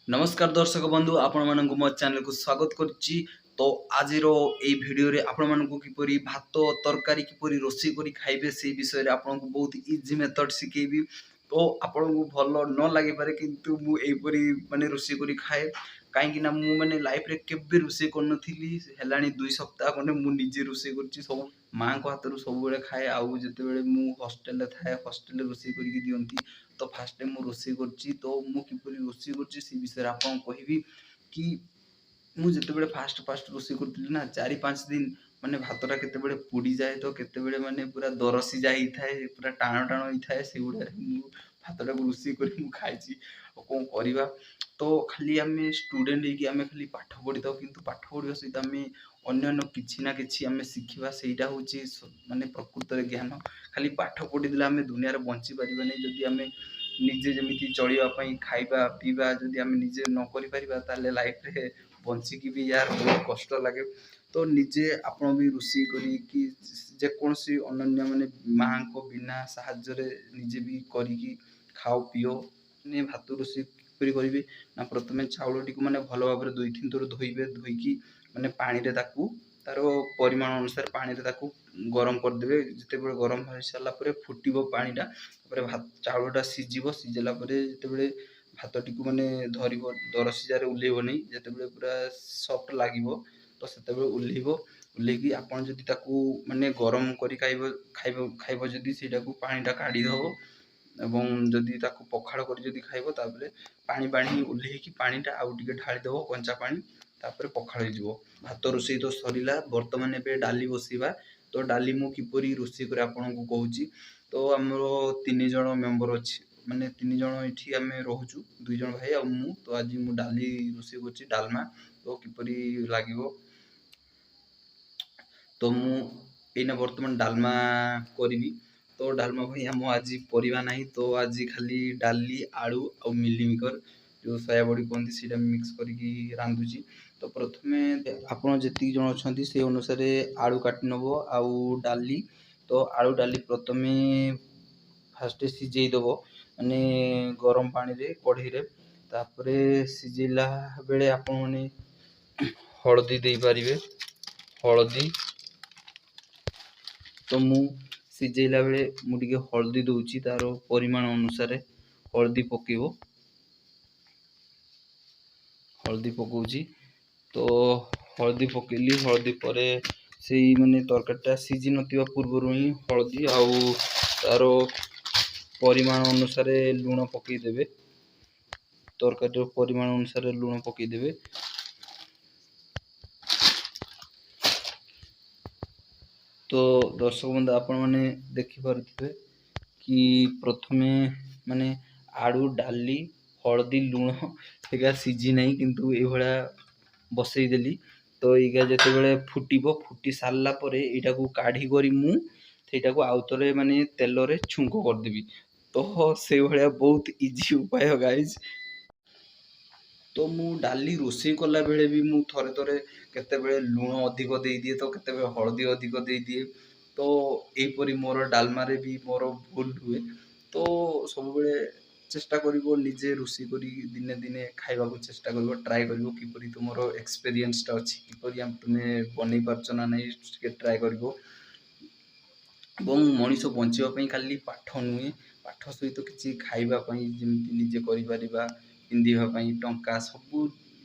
ନମସ୍କାର ଦର୍ଶକ ବନ୍ଧୁ, ଆପଣମାନଙ୍କୁ ମୋ ଚ୍ୟାନେଲକୁ ସ୍ୱାଗତ କରୁଛି। ତ ଆଜିର ଏଇ ଭିଡ଼ିଓରେ ଆପଣମାନଙ୍କୁ କିପରି ଭାତ ତରକାରୀ କିପରି ରୋଷେଇ କରି ଖାଇବେ, ସେଇ ବିଷୟରେ ଆପଣଙ୍କୁ ବହୁତ ଇଜି ମେଥଡ଼ ଶିଖେଇବି। ତ ଆପଣଙ୍କୁ ଭଲ ନ ଲାଗିପାରେ, କିନ୍ତୁ ମୁଁ ଏଇପରି ମାନେ ରୋଷେଇ କରି ଖାଏ, କାହିଁକି ନା ମୁଁ ମାନେ ଲାଇଫରେ କେବେ ରୋଷେଇ କରିନଥିଲି। ହେଲାଣି 2 ସପ୍ତାହ ଖଣ୍ଡେ ମୁଁ ନିଜେ ରୋଷେଇ କରୁଛି। ସବୁ ମାଆଙ୍କ ହାତରୁ ସବୁବେଳେ ଖାଏ ଆଉ ଯେତେବେଳେ ମୁଁ ହଷ୍ଟେଲରେ ଥାଏ, ହଷ୍ଟେଲରେ ରୋଷେଇ କରିକି ଦିଅନ୍ତି। ତ ଫାର୍ଷ୍ଟ ଟାଇମ୍ ମୁଁ ରୋଷେଇ କରୁଛି। ତ ମୁଁ କିପରି ରୋଷେଇ କରୁଛି, ସେ ବିଷୟରେ ଆପଣଙ୍କୁ କହିବି କି ମୁଁ ଯେତେବେଳେ ଫାଷ୍ଟ ଫାଷ୍ଟ ରୋଷେଇ କରୁଥିଲି ନା, 4-5 ଦିନ ମାନେ ଭାତଟା କେତେବେଳେ ପୋଡ଼ିଯାଏ ତ କେତେବେଳେ ମାନେ ପୁରା ଦରସିଝା ହେଇଥାଏ, ପୁରା ଟାଣ ଟାଣ ହେଇଥାଏ। ସେଗୁଡ଼ାରେ ମୁଁ ଭାତଟାକୁ ରୋଷେଇ କରି ମୁଁ ଖାଇଛି। ଆଉ କ'ଣ କରିବା? ତ ଖାଲି ଆମେ ଷ୍ଟୁଡ଼େଣ୍ଟ ହେଇକି ଆମେ ଖାଲି ପାଠ ପଢ଼ିଥାଉ, କିନ୍ତୁ ପାଠ ପଢ଼ିବା ସହିତ ଆମେ ଅନ୍ୟାନ୍ୟ କିଛି ନା କିଛି ଆମେ ଶିଖିବା, ସେଇଟା ହେଉଛି ମାନେ ପ୍ରକୃତରେ ଜ୍ଞାନ। ଖାଲି ପାଠ ପଢ଼ିଦେଲେ ଆମେ ଦୁନିଆରେ ବଞ୍ଚିପାରିବାନି। ଯଦି ଆମେ ନିଜେ ଯେମିତି ଚଳିବା ପାଇଁ ଖାଇବା ପିଇବା ଯଦି ଆମେ ନିଜେ ନ କରିପାରିବା, ତାହେଲେ ଲାଇଫରେ ବଞ୍ଚିକି ବି ୟାର ବହୁତ କଷ୍ଟ ଲାଗେ। ତ ନିଜେ ଆପଣ ବି ରୋଷେଇ କରିକି ଯେକୌଣସି ଅନନ୍ୟ ମାନେ ମାଆଙ୍କ ବିନା ସାହାଯ୍ୟରେ ନିଜେ ବି କରିକି ଖାଅ ପିଅ। ମାନେ ଭାତ ରୋଷେଇ କିପରି କରିବେ ନା, ପ୍ରଥମେ ଚାଉଳଟିକୁ ମାନେ ଭଲ ଭାବରେ 2-3 ଥର ଧୋଇବେ। ଧୋଇକି ମାନେ ପାଣିରେ ତାକୁ ତାର ପରିମାଣ ଅନୁସାରେ ପାଣିରେ ତାକୁ ଗରମ କରିଦେବେ। ଯେତେବେଳେ ଗରମ ହୋଇସାରିଲା ପରେ ଫୁଟିବ ପାଣିଟା, ତାପରେ ଭାତ ଚାଉଳଟା ସିଝିବ। ସିଝିଲା ପରେ ଯେତେବେଳେ ଭାତଟିକୁ ମାନେ ଧରିବ, ଦରସିଝାରେ ଓହ୍ଲେଇବନି, ଯେତେବେଳେ ପୁରା ସଫ୍ଟ ଲାଗିବ ତ ସେତେବେଳେ ଓହ୍ଲେଇବ। ଓହ୍ଲେଇକି ଆପଣ ଯଦି ତାକୁ ମାନେ ଗରମ କରି ଖାଇବ ଖାଇବ ଖାଇବ ଯଦି ସେଇଟାକୁ ପାଣିଟା କାଢ଼ିଦେବ ଏବଂ ଯଦି ତାକୁ ପଖାଳ କରି ଯଦି ଖାଇବ, ତାପରେ ପାଣି ପାଣି ଓହ୍ଲେଇକି ପାଣିଟା ଆଉ ଟିକେ ଢାଳିଦେବ କଞ୍ଚା ପାଣି, ତାପରେ ପଖାଳ ହେଇଯିବ। ଭାତ ରୋଷେଇ ତ ସରିଲା, ବର୍ତ୍ତମାନ ଏବେ ଡାଲି ବସେଇବା। ତ ଡାଲି ମୁଁ କିପରି ରୋଷେଇ କରେ ଆପଣଙ୍କୁ କହୁଛି। ତ ଆମର 3 ଜଣ ମେମ୍ବର ଅଛି, ମାନେ 3 ଜଣ ଏଠି ଆମେ ରହୁଛୁ, 2 ଜଣ ଭାଇ ଆଉ ମୁଁ। ତ ଆଜି ମୁଁ ଡାଲି ରୋଷେଇ କରୁଛି, ଡାଲମା। ତ କିପରି ଲାଗିବ? ତ ମୁଁ ଏଇନା ବର୍ତ୍ତମାନ ଡାଲମା କରିବି। ତ ଡାଲମା ପାଇଁ ଆମ ଆଜି ପରିବା ନାହିଁ। ତ ଆଜି ଖାଲି ଡାଲି, ଆଳୁ ଆଉ ମିଲମିକର, ଯେଉଁ ସୋୟାବଡ଼ି କୁହନ୍ତି, ସେଇଟା ମିକ୍ସ କରିକି ରାନ୍ଧୁଛି। ତ ପ୍ରଥମେ ଆପଣ ଯେତିକି ଜଣ ଅଛନ୍ତି, ସେଇ ଅନୁସାରେ ଆଳୁ କାଟି ନେବ ଆଉ ଡାଲି। ତ ଆଳୁ ଡାଲି ପ୍ରଥମେ ଫାଷ୍ଟ ସିଝେଇ ଦେବ, ମାନେ ଗରମ ପାଣିରେ କଢ଼େଇରେ। ତାପରେ ସିଝେଇଲା ବେଳେ ଆପଣମାନେ ହଳଦୀ ଦେଇପାରିବେ, ହଳଦୀ। ତ ମୁଁ ସିଝେଇଲା ବେଳେ ମୁଁ ଟିକେ ହଳଦୀ ଦେଉଛି। ତାର ପରିମାଣ ଅନୁସାରେ ହଳଦୀ ପକାଇବ। ହଳଦୀ ପକାଉଛି। ତ ହଳଦୀ ପକାଇଲି। ହଳଦୀ ପରେ ସେଇ ମାନେ ତରକାରୀଟା ସିଝି ନଥିବା ପୂର୍ବରୁ ହିଁ ହଳଦୀ ଆଉ ତାର ପରିମାଣ ଅନୁସାରେ ଲୁଣ ପକାଇଦେବେ। ତରକାରୀର ପରିମାଣ ଅନୁସାରେ ଲୁଣ ପକାଇଦେବେ। ତ ଦର୍ଶକ ବନ୍ଧୁ, ଆପଣମାନେ ଦେଖିପାରୁଥିବେ କି ପ୍ରଥମେ ମାନେ ଆଳୁ, ଡାଲି, ହଳଦୀ, ଲୁଣ ସେଇଟା ସିଝି ନାହିଁ, କିନ୍ତୁ ଏଇଭଳିଆ ବସେଇଦେଲି। ତ ଏଇଟା ଯେତେବେଳେ ଫୁଟିବ, ଫୁଟି ସାରିଲା ପରେ ଏଇଟାକୁ କାଢ଼ି କରି ମୁଁ ସେଇଟାକୁ ଆଉ ଥରେ ମାନେ ତେଲରେ ଛୁଙ୍କ କରିଦେବି। ତ ସେଇଭଳିଆ ବହୁତ ଇଜି ଉପାୟ ଗାଇଜ୍। ତ ମୁଁ ଡାଲି ରୋଷେଇ କଲାବେଳେ ବି ମୁଁ ଥରେ ଥରେ କେତେବେଳେ ଲୁଣ ଅଧିକ ଦେଇଦିଏ ତ କେତେବେଳେ ହଳଦୀ ଅଧିକ ଦେଇଦିଏ। ତ ଏହିପରି ମୋର ଡାଲମାରେ ବି ମୋର ଭୁଲ ହୁଏ। ତ ସବୁବେଳେ ଚେଷ୍ଟା କରିବ, ନିଜେ ରୋଷେଇ କରି ଦିନେ ଦିନେ ଖାଇବାକୁ ଚେଷ୍ଟା କରିବ, ଟ୍ରାଏ କରିବ କିପରି ତୁମର ଏକ୍ସପେରିଏନ୍ସଟା ଅଛି, କିପରି ତୁମେ ବନେଇ ପାରୁଛ ନା ନାହିଁ, ଟିକେ ଟ୍ରାଏ କରିବ। ଏବଂ ମଣିଷ ବଞ୍ଚିବା ପାଇଁ ଖାଲି ପାଠ ନୁହେଁ, ପାଠ ସହିତ କିଛି ଖାଇବା ପାଇଁ ଯେମିତି ନିଜେ କରିପାରିବା, ପିନ୍ଧିବା ପାଇଁ ଟଙ୍କା, ସବୁ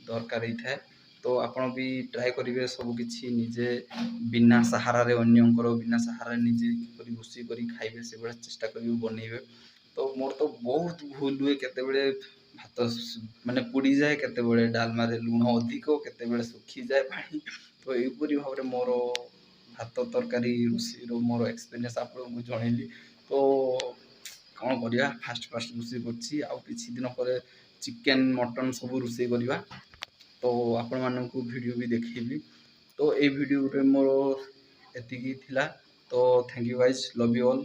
ଦରକାର ହେଇଥାଏ। ତ ଆପଣ ବି ଟ୍ରାଏ କରିବେ ସବୁକିଛି ନିଜେ ବିନା ସାହାରାରେ, ଅନ୍ୟଙ୍କର ବିନା ସାହାରାରେ ନିଜେ କିପରି ରୋଷେଇ କରି ଖାଇବେ, ସେଭଳିଆ ଚେଷ୍ଟା କରିବେ ବନେଇବେ। ତ ମୋର ତ ବହୁତ ଭୁଲ ହୁଏ। କେତେବେଳେ ଭାତ ମାନେ ପୋଡ଼ିଯାଏ, କେତେବେଳେ ଡାଲମାରେ ଲୁଣ ଅଧିକ, କେତେବେଳେ ଶୁଖିଯାଏ ପାଣି। ତ ଏହିପରି ଭାବରେ ମୋର ଭାତ ତରକାରୀ ରୋଷେଇର ମୋର ଏକ୍ସପିରିଏନ୍ସ ଆପଣଙ୍କୁ ଜଣେଇଲି। ତ କ'ଣ କରିବା, ଫାଷ୍ଟ ଫାଷ୍ଟ ରୋଷେଇ କରୁଛି। ଆଉ କିଛି ଦିନ ପରେ ଚିକେନ୍, ମଟନ୍ ସବୁ ରୋଷେଇ କରିବା। ତ ଆପଣମାନଙ୍କୁ ଭିଡ଼ିଓ ବି ଦେଖେଇବି। ତ ଏଇ ଭିଡ଼ିଓରେ ମୋର ଏତିକି ଥିଲା। ତ thank you guys, love you all.